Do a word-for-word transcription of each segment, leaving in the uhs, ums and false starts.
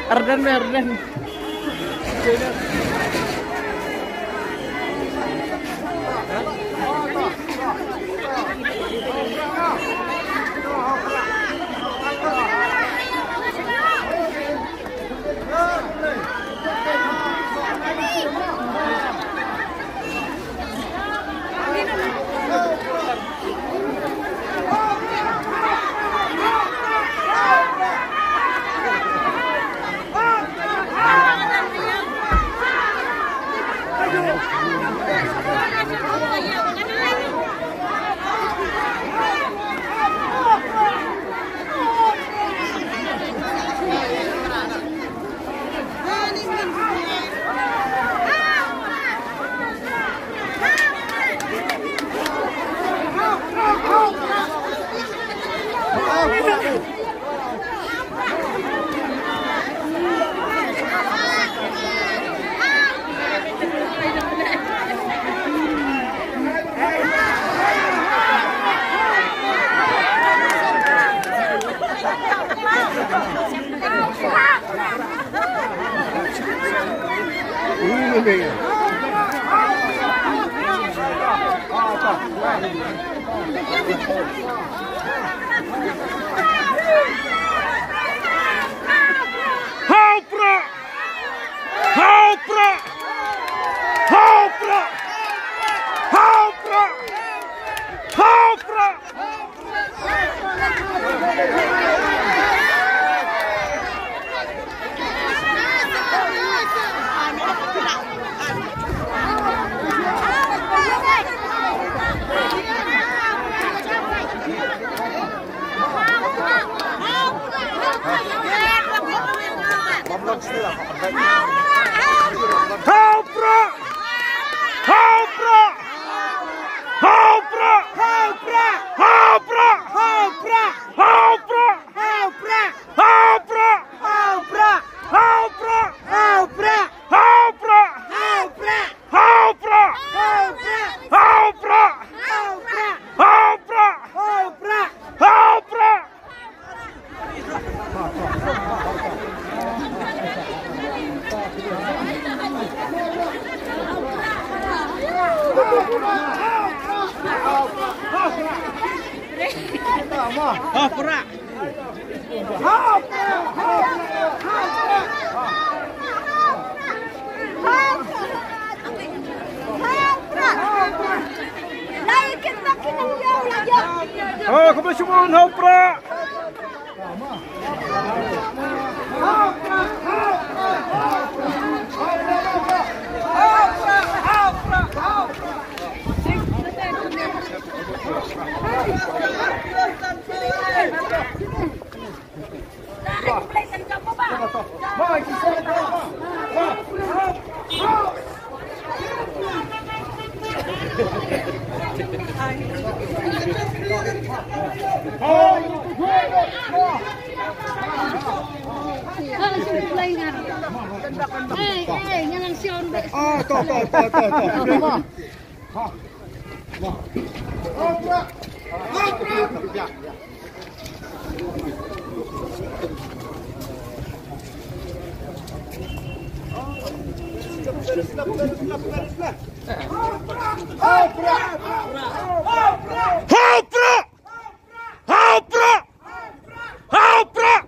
Arden, Arden. Ha u Prah! Ha u Prah! Ha u Prah! Ha u Prah! Ha u Prah! Ha u Prah! Ha u Prah! Ha u Prah! Ha u Prah! Ha, Prah! Ha, khublei shibun, ha u Prah! Ah, to, to, to, to, to. Ha u Prah! Ha u Prah! Ha u Prah!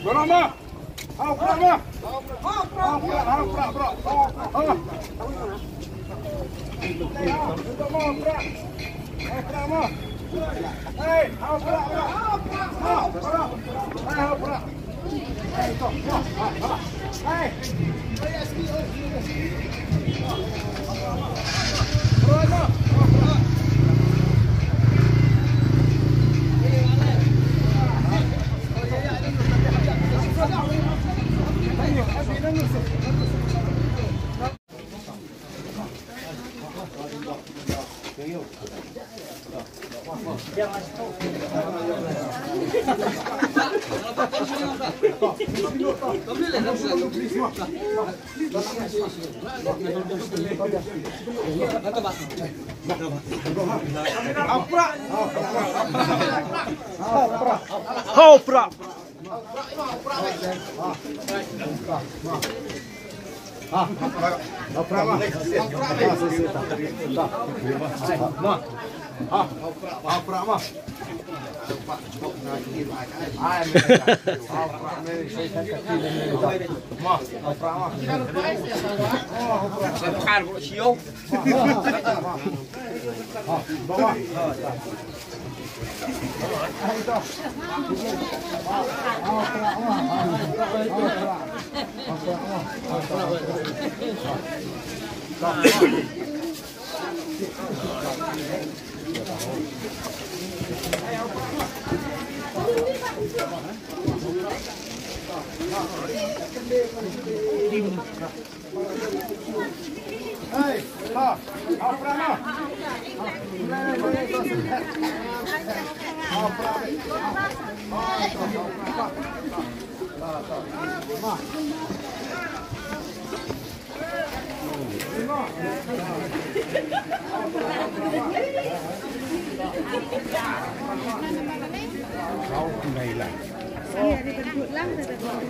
Bro, ma. Ha u Prah, ma. Ha u Prah, ha u Prah, bro. Ha. Hau pra.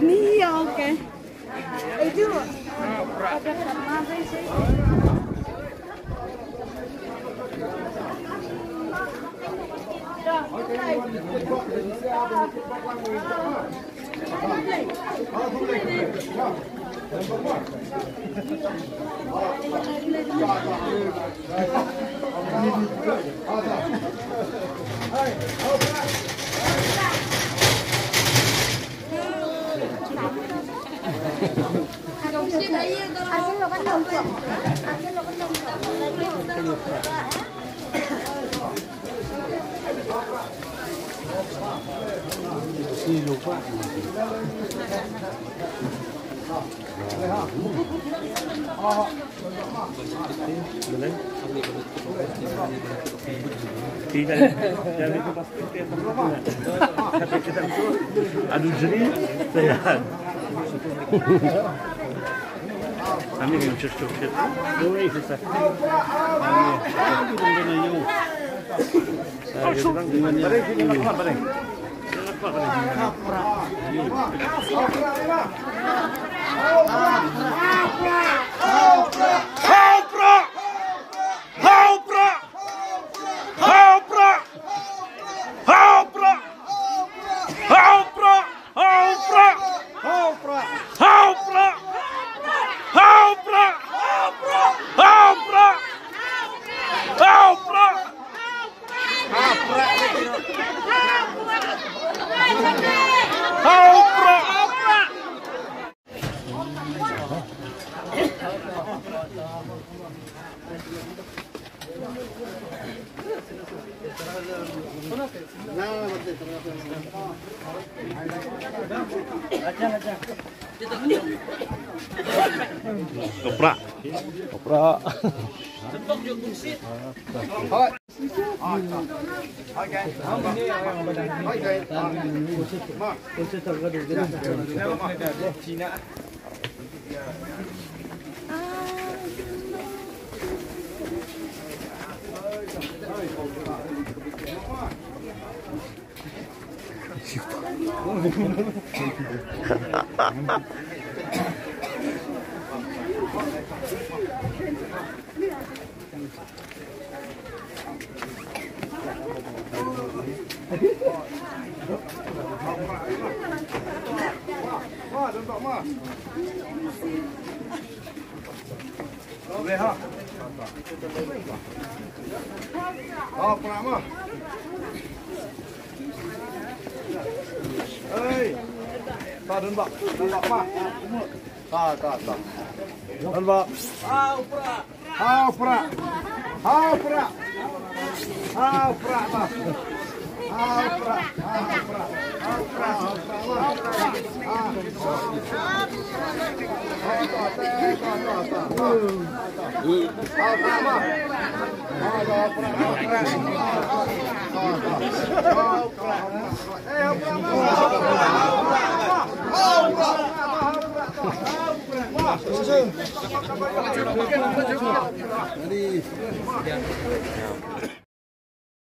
Ni, okay. Aduh, jadi saya. Kami yang cucuk cucuk. Doi sisa. Kami. Kopra. Kopra. Ta, ta, ta. Nampak? Ha, u Prah. Ha, u Prah. Ha, u Prah. Ha, u Prah, bah. Ha, u Prah. Ha, u Prah. Ha, u Prah. Ha, u Prah, bah. Ha. Ha, u Prah, bah. Ha, u Prah. Ha, u Prah. Ha, u Prah. Eh, u Prah, bah.